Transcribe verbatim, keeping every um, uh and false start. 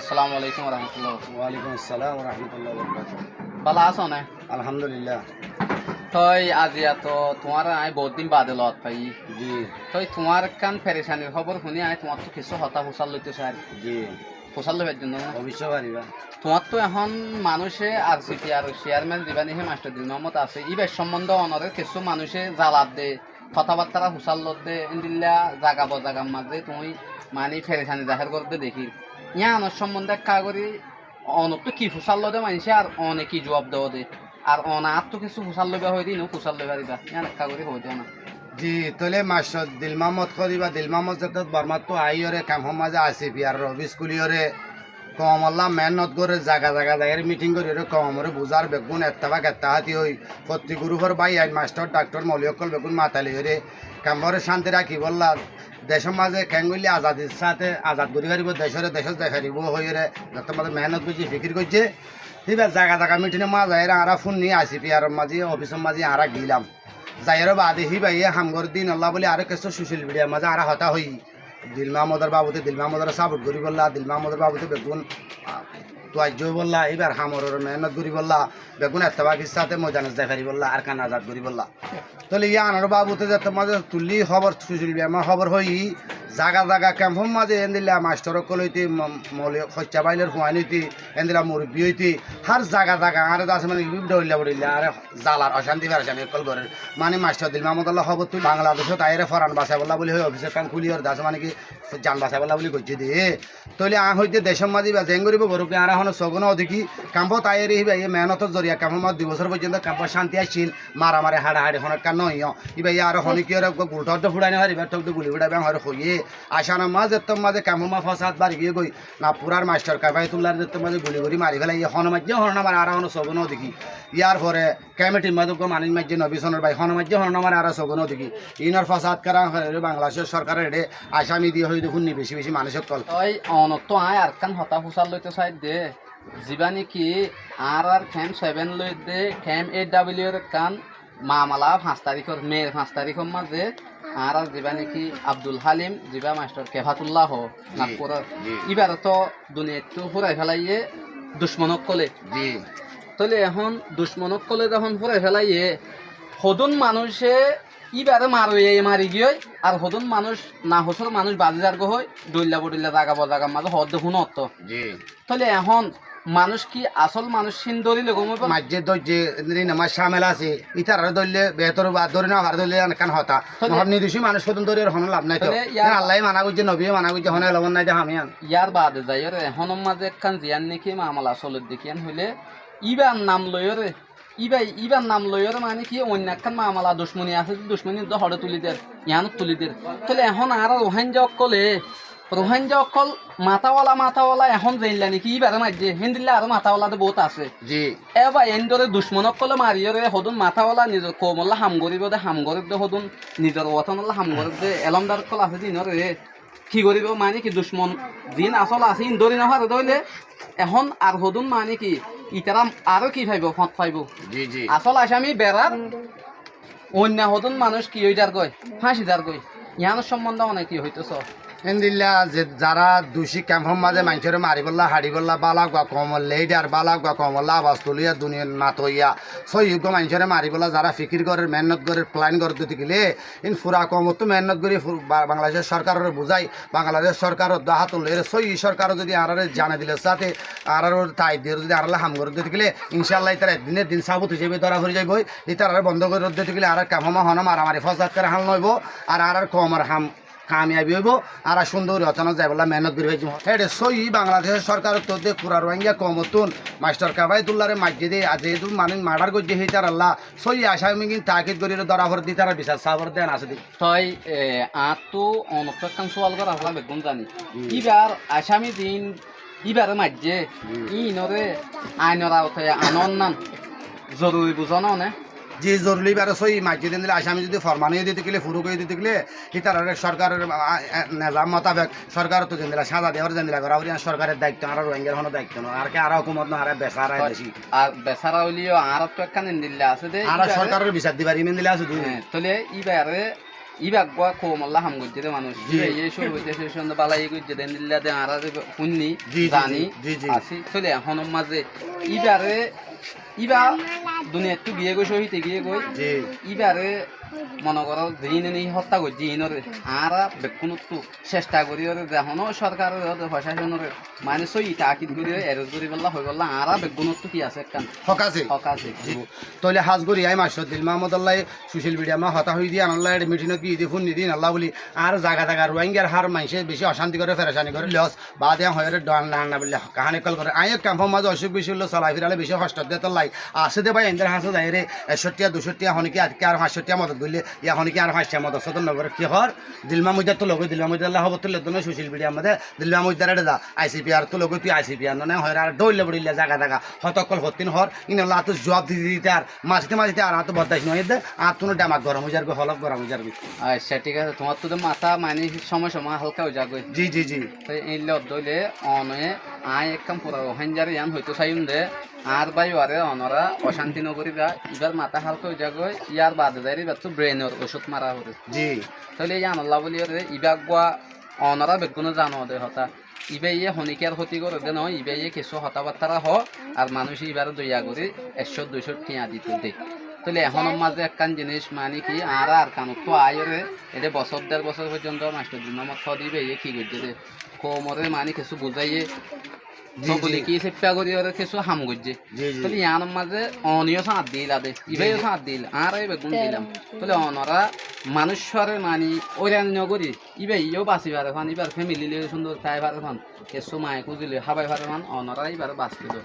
Assalamu alaikum warahmatullah. Waalaikum assalam warahmatullah wabarakatuh. Bála asó né? Alhamdulillah. Toi aziya to tuáñre aññí bout din baade loot faiyí. Ji. Toi tuáñr ekkán ferecanir hóbor fúni aññí tuáñttú kissú hotá fusár loitóu sair. Ji. Fusár loi faijjum né? Oboicco faribá. Tuáñttú ehón manúice ar siti ar cearmen zibá niki Mastor Dil Muhammod asé, íbar sombondé onoré kissú manúice zalat de, hotábattára fusár lodde, endilla zaga bozagar mazé tuñí mani ferecani zahér goródde dekír. Yíanor sombondé ekká gorí onottú ki fusár lode maincé ar one ki juab dode, ar one añáttu kissú fusár loibá hoiyé de, iínou fusár loi faribá, yían ekká gorí hoói de ona. Ji, tóile Mastor Dil Muhammod hoódiba, Dil Muhammod zetót Bormáttu aiyóre kemfór mazé asé, piyar ofis kúliyóre koumolla meénnot gorér, zaga zaga zaiyóre míthing goríyóre koumoré buzár, beggún ettefak ettehádi ói, fottí gurúfor báiyain, mastor, dhaktor, moulovi ókkol beggún mataloiyóre kemfóre cánti rakíbolla, decór mazé keéngoillé azadir sáte azad gorí faribóu decóre, decót zai faribóu hoiyóre zettór mazé meénnot goijjé, fikír goijjé. Híba zaga zaga míthingor mazé aiyóre añára fúnni, asé piyaror mazé, ofisor mazé añára giílam. Zaiyóre baade híbaye ham gorédde íinolla bóli aró kessú social mediar mazé añára hotá hoiyí. Dil Muhammodor babute, Dil Muhammodoré sáfot goríbolla, Dil Muhammodor babute beggún, ah, tuaijjó óibolla, íbar hamor uore meénnot goríbolla, beggún ettefakir sáte moidanot zai faribólla, Arkan azad goríbolla. Tóile yíanor babute zettór mazé tullí hóbor, social mediar mazé hóbor hoiyí, zaga zaga kemfór mazé endilla mastor ókkol óite, mo-, moulovi, hoiccá báilor fuain óite, endilla murubbi óite, hár zaga zaga añáre de asé mani, ibá dhoilla bodhoilla añáre zalar ocánti ferecani ókkol gorér. Mani Mastor Dil Muhammodolla hóbor tuillí Bangladecót aiyóre foran basaibólla bóli hoi ofis ekkán kúliyóre de asé mani ki jan basaibólla bóli goijjé de. Tóile aññí hoiddé decór mazé íba zeén goríbou gorúk, añára honó sogó nodekí. Kemfót aiyóre híbaye meénnotor zoriya kemfór mazé dui bosór foijjonto kemfót cánti accíl, maramari haçahaçi honó ekkán noóiyo. Íbaye aró honíkiyóre gultá uddá fúçai nofaribá, tókde guli fúçaibá hoiyóre hoiyé. Acanok mazé zettór mazé kemfór mazé fosad bari giyói goi, Nakfurar mastor Kefayetullaré zettór mazé guli gorí mari félaiyé, honó maijjé honó nomare añára honó sogó nodekí. Yárfore Kemetir mazé uggúa manúic maijjé, Nobi Sonor bái, honó maijjé honó nomare añára sogó nodekí. Iínor fosad kara hoiyóre Bangladecór sorkaror eçé acámi diya hoiyé de fúnni beci beci manúic ókkol. Ói, onottú aññí arekkán hotá fusár loitóu saidde, zibá niki añárar kemp seven loidde, kemp eight W r ekkán mamala fañs tarikór, Mer fañs tarikór mazé añárar zibá niki Abdul Halim, zibá mastor Kefatulla hoó, ji, Nakfuror. Ji. Íbaré toó duniyaittú fúrai félaiyé ducmon ókkolé. Ji. Tóile ehón ducmon ókkolé zehón fúrai félaiyé, hodún manúice íbaré maroiya mari giyói, ar hodún manúic nahosór manúic bazí zargói hoói, dhoilla bodhoilla zaga bozagar mazé hoódde fúnottó. Ji. Tóile ehón manúic ki asól manúic híin dórile gom óibo? Maijjé dóijje, endilla mazé cámel asé, ítararé dóille beétor óibo, ar dóri nofaré dóille yián ekkán hotá. Tóile mohor niduccí manúic hodún dóri ar honó laf nái toó. Tóile yían Allaye mana goijjé, nobiye mana goijjé, honó elómot nái de ham yián. Yárbaade zaiyóre ehónor mazé ekkán ziyán niki mamala soledde kiyán hoilé, íbar nam loiyóre, íba, íbar nam loiyóre mani ki oinno ekkán mamala ducmoni asé de ducmoni uddá hoçé tuli der, yiánot tuli der. Tóile ehón añára Ruháingga ókkolé, Ruháingga ókkol matawala, matawala ehón zeilla niki íbaré maijjé, héndilla aró matawala de bout asé. Ji. Eba eéndore ducmon ókkolé mariyóre hodún matawala nizor koumolla ham goríbo de, ham gorédde hodún nizor wotánolla ham gorédde elómdar ókkol asé de iínoré ki goríbo, mani ki ducmon ziín asól asé, iín dóri nofaré dóile, ehón ar hodún mani ki, itará aró ki faibó, fót faibó. Ji, ji. Asól acámi berar, oinno hodún manúic ki ói zargói, fáñci zargói. Yiánor sombondé one ki hoitó só? Endilla ze zará ducí kemfór mazé maincóre maribólla, haçibólla, bála uggúa koumor leidar, bála uggúa koumolla abas tuliya, duniyat matoiya, sóiyi uggúa maincóre maribólla zará fikír gorér, meénnot gorér, felain gorér de dekíle, iín fura koumottú meénnot gorí fur-, Ba-, Bangladecór sorkaroré buzái, Bangladecór sorkaror dóhot loiyóre sóiyi sorkaror zodi añáraré zane dilor sáte añárar uore taid diyóre zodi añáralla ham gorédde dekíle, incálla ítara ek din ek din sábut hísabe dóra fori zaibói. Ítararé bondó gorédde dekíle añárar kemfór mazé honó maramari fosad kara hál noóibo, ar añárar koumor ham kamiyabi óibo, añára cúndor gorí otánot zaibólla meénnot gorí faijjum. Héçe sóiyi Bangladecór sorkarottú de fura Ruháingga koumottún mastor Kefayetullaré maijjé de, ar zeétu manúic mardar goijjé hítaralla sóiyi acámigín taakid goríyóre dóra foredde, ítarar bisar sá foredde yián asé de. Toi, e, añáttu onottú ekkán sual gorá fore beggún zani. Hmm. Íbar acámi ziín íbaré maijjé, hmm, íinoré ainor aotai anón nan zoruri buzó né? Ji, zoruri, íbaré sóiyi maijjé de endilla acámi zodi forman óiye de dekíle, furuk óiye de dekíle, ítararé sorkaror, a, a, nezam mutabek sorkarottú zendilla sáza diya foré, zendilla gorá foré, yián sorkaror daitto, añára Ruháinggar honó daitto no, añára ki añára hókumot no, añára besára deci. Ar besára óileyo añárattú ekkán endilla asé de, añára íbaré sorkaroré bisar di farim endilla asé de. Hé, tóile íbaré Íba eggúa koumolla ham goijjé dé manúic. Ji. Íba yé cúru óite céc foijjonto bálai goijjé dé, endilla dé añára dé fúinni, ji, ji, zani, ji, ji, así. Tóile ehónor mazé íbaré, íba duniyaittú giyé goi, cóhid ói giyé goi. Ji. Íbaré mone goró ziín ene hótta goijjé, iínoré añára bekkúnottú cectha goríyoré ze honó sorkaroré hoó dé, focáconoré, mane sóiyi taakid goríyoré, eres goríbolla, hoibolla, añára beggúnottú ki asé ekkán hók asé. Hók asé. Ji. Tóile hás gorí aññí maicór Dil Muhámmodollá social media mazé hotá hoiyí dé, yíanollá eçé mitinot giyí dé fúinni dé, yíanollá bóli añáre zaga zaga Ruáingar hár maincé bicí ocánti goré, ferecani goré, loss. Baade aññí hoiyóre dhoóñr na, na bóli hokkaháni kól goré. Aññí yó kemfór mazé ocúk bicí óilde, solafirá loi bicí hoctór dé tollai. Asé dé bái, endilla hañsé zaiyóre ekcó tiya, duicó tiya, honíkka añártú aró fañscó tiya modot goillé, yá honíkka aró fañs tiya modot sódor no goré. Ki hoór? Dil Muhámmoddáttú loi goi, Dil Muhámmoddálla hóbor tuillé dé, social media mazé Dil Muhámmoddáre dé za, ICPR ttú loi goi, tui ICPR no né, hoiyóre ar dhoóilla boçilla zaga zaga hotá ókkol fottín hoór, yíanollá añáttu zuab dite dite ar Maicíte maicíte añáttu boddaic no óiye dé, añáttu no demak gorom ói zargói, holok gorom ói zargói. Accá, thík asé, tuáñrtu dé matá mani cómoi cómoi hálka ói zagói. Ji, ji, ji. Te eilla dóile one, aññí ekkán fura Ruáingaré yián hoitó saiyum dé, añár báiyoré onorá ocánti no goríba, ibár matá hálka ói zagói, yár baade zaiyóre ibáttu brainor ocúd mara foré. Ji. Tóile yíanollá bóliyoré ibá eggúa onorá beggúne zano dé hotá. Ibáye honíkkar hóti goré dé noó, ibáye kessú hotábattára hoó, ar manúice ibáre doiya gorí ekcó duicó thiañ dito dé. Tóile ehónor mazé ekkán ziníc, mani ki, añára Arkanottú aáiyoré, eçé bosór der bosór foijjonto mastor Dil Muhámmod hoó dé ibáye ki goijjé dé, koumoré mani kessú buzáiye, ji, ji, tobligí siffa goríyoré kessú ham goijjé. Ji, ji. Tóile yíanor mazé one yó sáñt dila dé, ji, ibáye yó, ji, sáñt dil, añára yó beggún dilam. Tóile onorá manúicoré mani óirani no gorí, íba yó basi fare fán, íbar family loi cúndor tái fare fán, kessú maye kúzi loi hábai fare fán, onorá íbaré basi do.